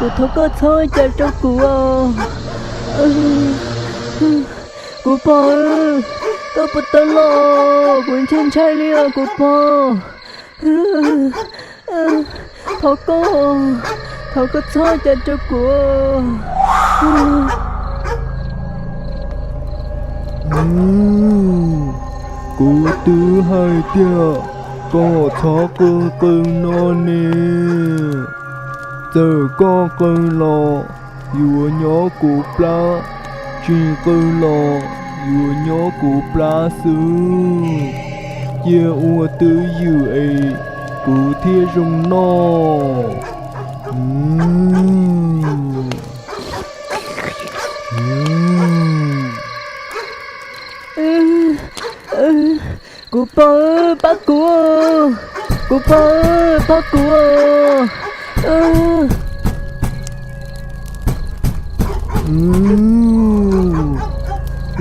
Kuv thov koj txhob ua cas rau kuv os. Kuv pog, koj puas tau los? Kuv ntshai ntshai li os kuv pog. Thov koj, thov koj txhob ua cas rau kuv. Kuv twb hais tias kom txhob qw qw no ne. Txawm koj qw los yuav nyob kuv plab, tsis qw los yuav nyob kuv plab xwb. Cia ua twj ywm es kuv thiaj zoo noj. Kuv pog, pab kuv. Kuv pog, pab kuv.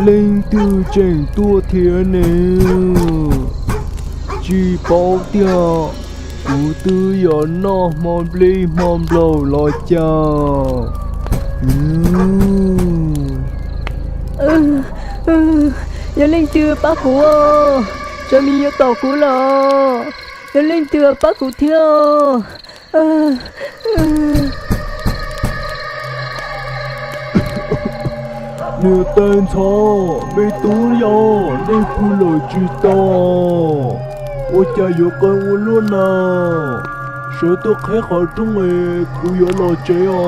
Leej twg tseem tuaj thiab ne? Tsis paub tias kuv twb yuav noj hmo nplij hmo nplaum los cas. Yog leej twg pab kuv, tsov miv yuav tom kuv lawm. Yog leej twg pab kuv thiab. Niam tais ntxhov, me tub yog nej pw lawm tsis tau? Ua cas yuav qw ua luaj na? Sawv tuaj qheb qhov rooj es kuv yuav los tsev os.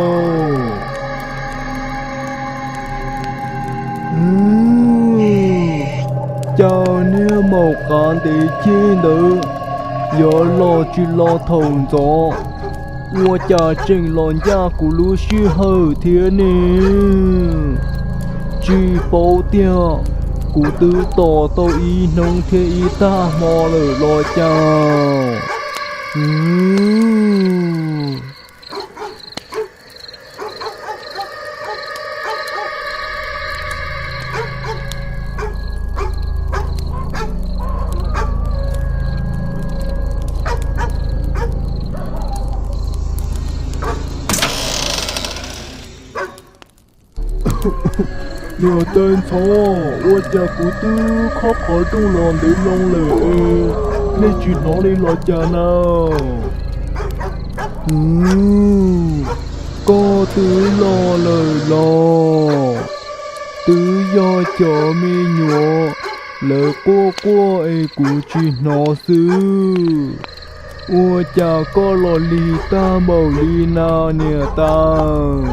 Cas niag maum qav ntev ceg ntawd yuav los tsis los thaum ntxov, ua cas tseem los ncaj kuv lub sij hawm thiab ne? Tsis paub tias kuv twb tos tau ib hnub thiab ib tag hmo lawm los cas. Niam tais ntxhov, ua cas kuv twb khob qhov rooj los ntev loo lawm es nej tsis hnov li los cas na? Koj twb los lawm los? Twb yog cov me nyuam lawv quaj quaj es kuv tsis hnov xwb. Ua cas koj los lig tag npaum li na niam tais?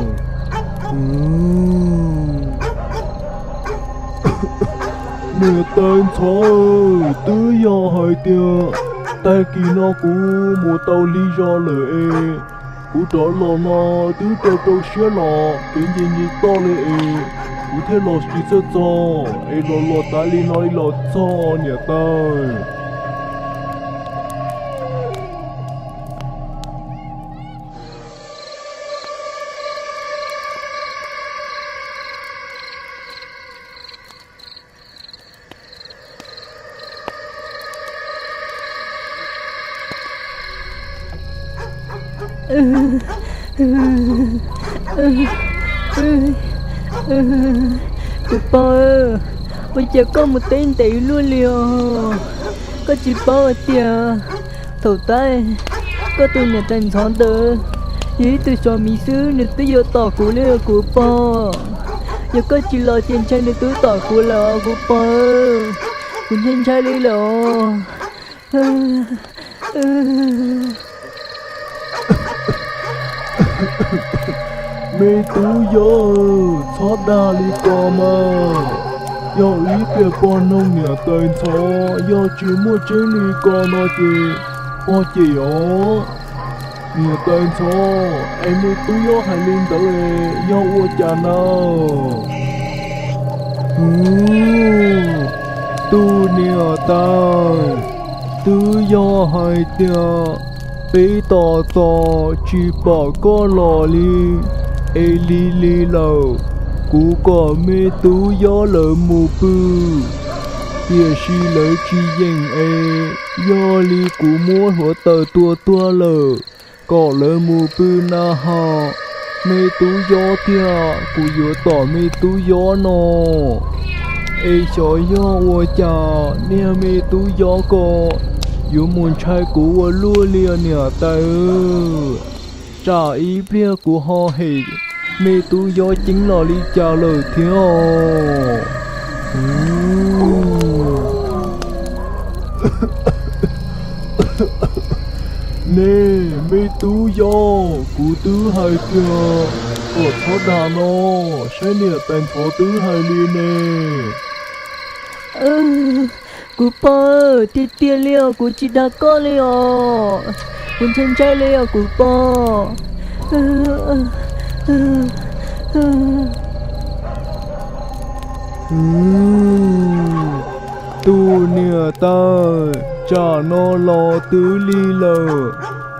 Niam tais ntxhov, twb yog hais tias tag kis no kuv mus tau lig zog lawm es kuv rov los no twb rau rau siab los kev nce nce toj li es kuv thiaj los tsis txawj txog es los los tav li no li los txog niam tais. Kuv pog, ua cas koj mus teb ntev luaj li os? Koj tsis paub hais tias thaum tab koj tus niam tais ntxhov ntawd yog ib tug tsov miv xwb, nws twb yuav tom kuv li os kuv pog. Yog koj tsis los ces ntshai nws twb tom kuv lawm os kuv pog. Kuv ntshai ntshai li lawm os. Me tub yog, txhob dag li ko mas. Yog ib pliag pog noog niam tais ntxhov, yog tsis muaj tseeb li ko no ces pog cem os. Niam tais ntxhov, es me tub yog hais li ntawd yog ua cas na? Tus niam tais, twb yog hais tias peb tos tos tsis pom koj los li es lig lig lawm, kuv kom me tub yob lawv mus pw, tiam sis lawv tsis yeem es yog li kuv muab hluav taws tua tuag lawm, kom lawv mus pw na ho. Me tub yob tiag, kuv yuav tom me tub yob no. Es xyov yog ua cas niag me tub yob ko yuav mus ntshai kuv ua luaj li niam tais. Tsam ib pliag kuv ho hem me tub yob ceeb los li cas lawm thiab os. Nej me tub yob, kuv twb hais tias kom txhob dag no, saib niam tais ntxhov twb hais li ne. Kuv pog, tiag tiag li os, kuv tsis dag koj li os. Kuv ntshai ntshai li os kuv pog. Tus niam tais, tsam no los twb lig lawm,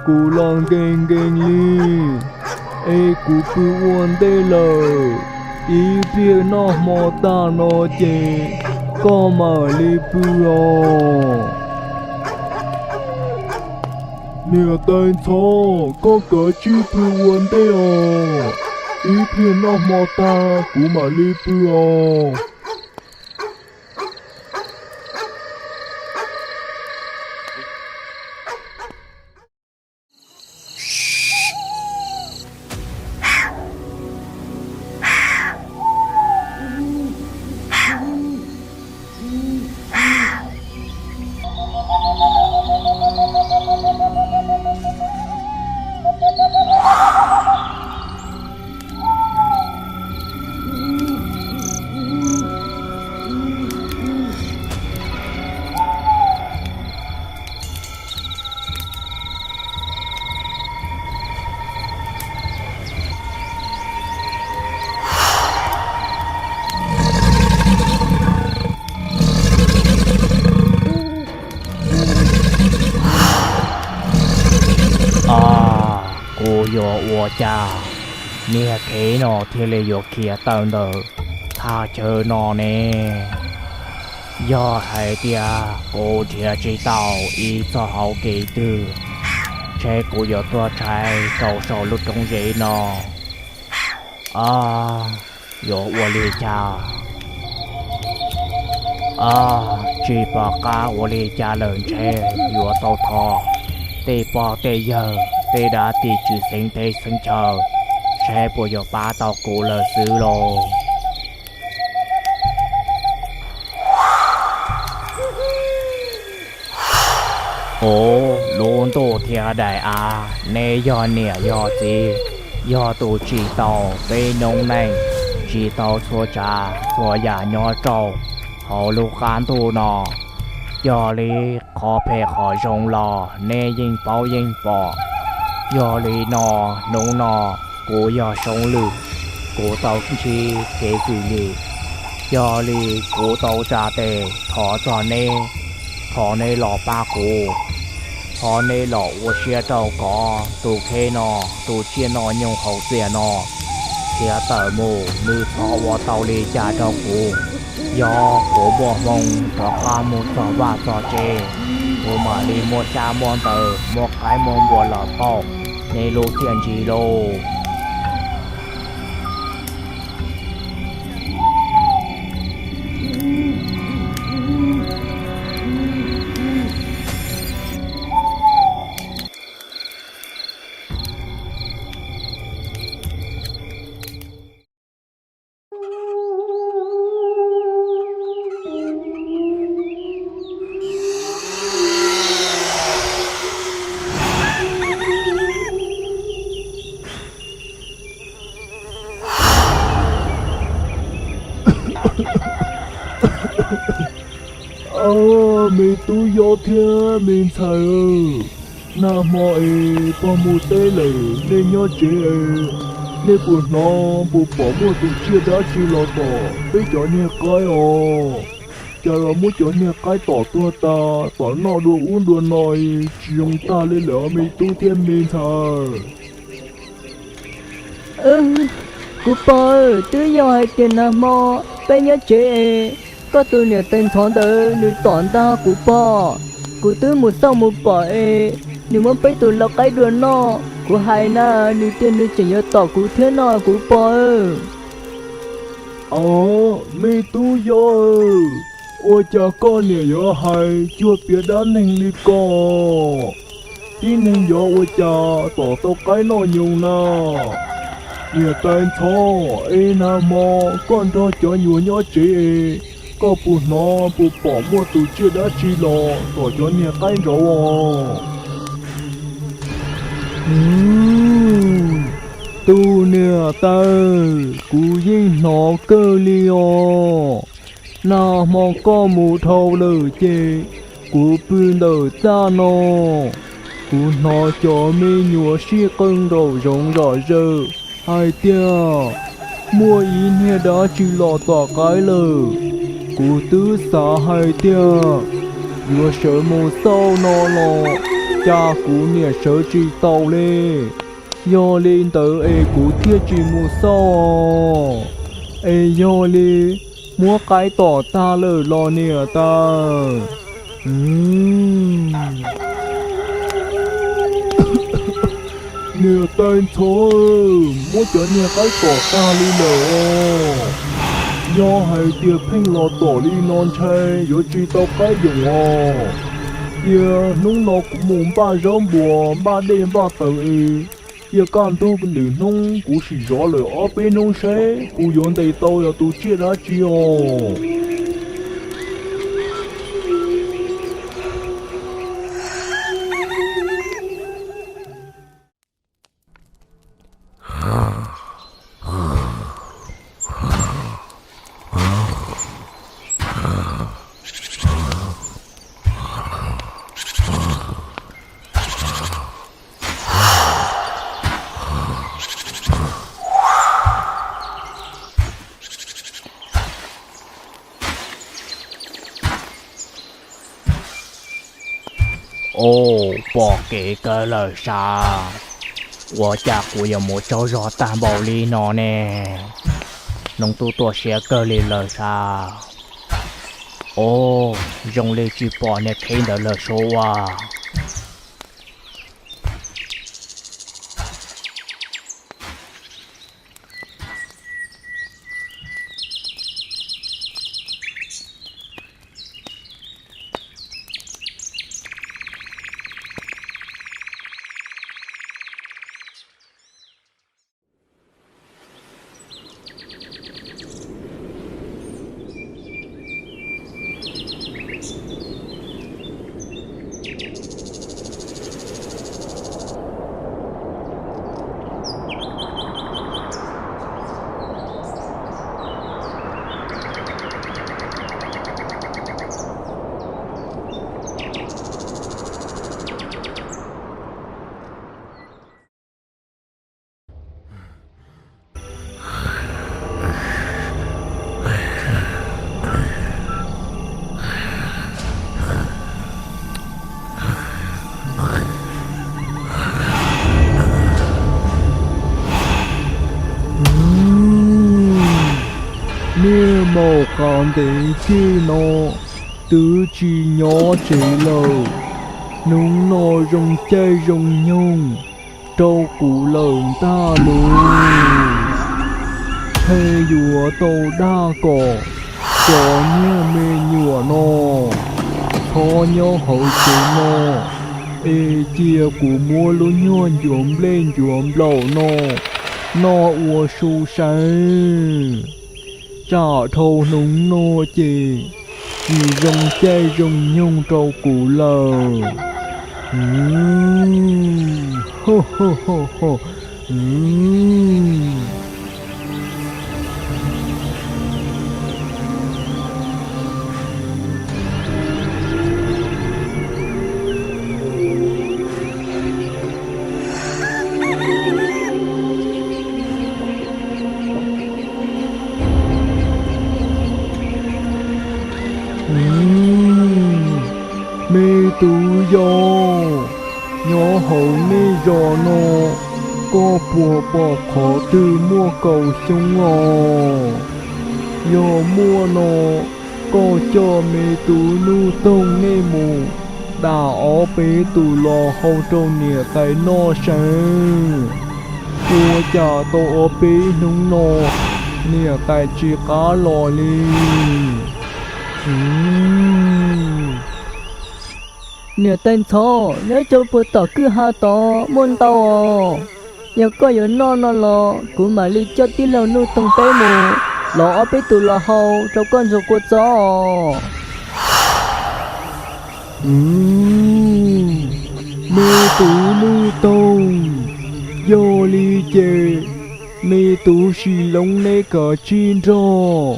kuv los nkees nkees li, es kuv pw ua ntej lawm. Ib pliag noj hmo tag no ces koj mam li pw os. Niam tais ntxhov, koj kav tsij pw ua ntej os, ib pliag noj hmo tag kuv mam li pw os. Kuv yuav ua cas niag khev no thiaj li yuav khiav tawm ntawm thaj chaw no ne? Yog hais tias kuv nrhiav tsis tau ib txoj hauv kev twg, ntshe kuv yuav tuag tshaib rau saum lub roob zeb no. Yuav ua li cas? Tsis pom qab ua li cas lawm, ntshe yuav tau thov tej pog tej yawg, tej dab tim tswv xeeb teb xeeb chaw, saib puas yuav pab tau kuv lawm xwb lauj. Ub, lub ntuj thiab daim av, neb yog niam yog txiv, yog tus tsim tau peb noob neej, tsim tau txhua tsav txhua yam nyob rau hauv lub qab ntuj no. Yog li qhov phem qhov zoo los neb yeej paub yeej pom. Yog li no, hnub no kuv yog Soob Lwm, kuv tau ntsib kev vwm lim. Yog li kuv tau tsa tes thov txog neb, thov neb los pab kuv, thov neb los ua siab rau kov tus khev no, tus tsiaj noj nyoog haus txias no, khiav tawm mus, nws txhob ua tau li cas rau kuv. Yog kuv muaj hmoo rov qab mus txog vaj txog tsev, kuv mam li muab xyab muab ntawv, muab qaib muab npua los pauj neb lub txiaj ntsig lauj. Me tub yob thiab me ntxhais, nag hmo es pog mus teb lawm, nej nyob tsev es nej puas hnov puas pom muaj tus tsiaj dab tsi los tom peb cov niag qaib os? Cas los muab cov niag qaib tom tuag tas, tom noj dua ub dua no, tsis zoo tag li lawm me tub thiab me ntxhais. Kuv pog, twb yog hais tias nag hmo peb nyob tsev es koj tus niam tais ntxhov ntawd nws tom ntag kuv pog. Kuv twb mus xauj mus pom es nws muab peb tus lau qaib dua noj, Kuv hais na, nws tias nws tseem yuav tom kuv thiab no kuv pog. Aub, me tub yau, ua cas koj niam yuav hais cuag piav dab neeg li ko? Tib neeg yuav ua cas tom tau qaib noj nyoos na? Niam tais ntxhov, es nag hmo koj nrog cov nyuam nyob tsev es koj puas hnov puas pom muaj tus tsiaj dab tsi los tom cov niag qaib nraud os? Tus niam tais, kuv yeej hnov kawg li os. Nag hmo koj mus dhau lawm ces kuv pw ntawm txaj no, kuv hnov cov me nyuam sib qw nraum zoov zom zaws hais tias muaj ib niag dab tsi los tom qaib lawm. Kuv twb xav hais tias yuav sawv mus xauj no los cas kuv niam sawv tsis taus li. Yog li ntawd es kuv thiaj tsis mus xauj. Es yog li muab qaib tom tag lawm los niam tais? Niam tais ntxhov, muab cov niag qaib tom tag li lawm os. Yog hais tias pheej los tom li no ntshai yuav tsis tau qaib yoos os. Cia hnub no kuv mus npaj zaub npuas npaj dej npaj taws es cia kaj ntug lwm hnub kuv sim zov lawm ob peb hnub seb kuv yuav ntes tau yog tus tsiaj dab tsi os. Ua, pom kev kawg lawm sav. Ua cas kuv yuav mus tsaug zog tag npaum li no ne? Hnub twb tuaj siab kawg li lawm sav. Ua, zoo li tsis pom niag khib ntawd lawm sua. Niaj maum qav ntev kiag no twb tsis nyob tsev lawm. Hnub no zoo caij zoo nyoog rau kuv lawm ntag lauj. Ntshe yuav tau dag kom cov niag me nyuam no txhob nyob hauv tsev no, es cia kuv muab lub nyuag ncuav nplej ncuav nplaum no noj ua su sai. Tsam dhau hnub no ces tsis zoo caij zoo nyoog rau kuv lawm. Me tub yau, nyob hauv nej zos no, koj puas pom qhov twg muaj kaus xyoob os? Yog muaj no, koj coj me tub Nuj Toog nej mus dam ob peb tus los hau rau niam tais noj saib. Ua cas tau ob peb hnub no niam tais tsis qab los li. Niam tais ntxhov, nyob rau puag tom kwj ha tod muaj ntau os. Yog koj yuav noj no los kuv mam li coj tij laug Nuj Toog peb mus lov ob peb tus los hau rau koj ntsuag kua txob os. Me tub Nuj Toog, yog li ces me tub Sis Loob neb kav tsij nrog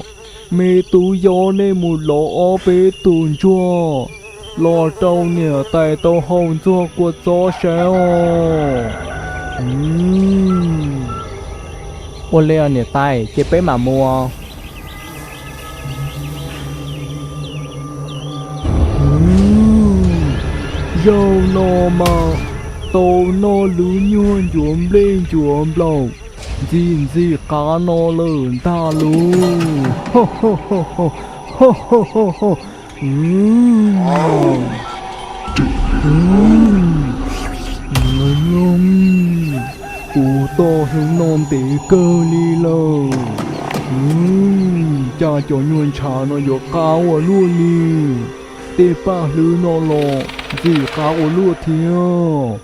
me tub Yob nej mus lov ob peb tus ntsuag los rau niam tais tau hau ntxuag kua txob saib os. Ua li niam tais, ces peb mam mus. Zaum no mas tau noj lub nyuag ncuav nplej ncuav nplaum ntxim ntxim qab no lawm ntag lauj. Kuv tos hnub no ntev kawg li lawm. Cas cov nyuag ntshav no yuav qab ua luaj li. Tej paj hlwb no los ntxim qab ua luaj thiab.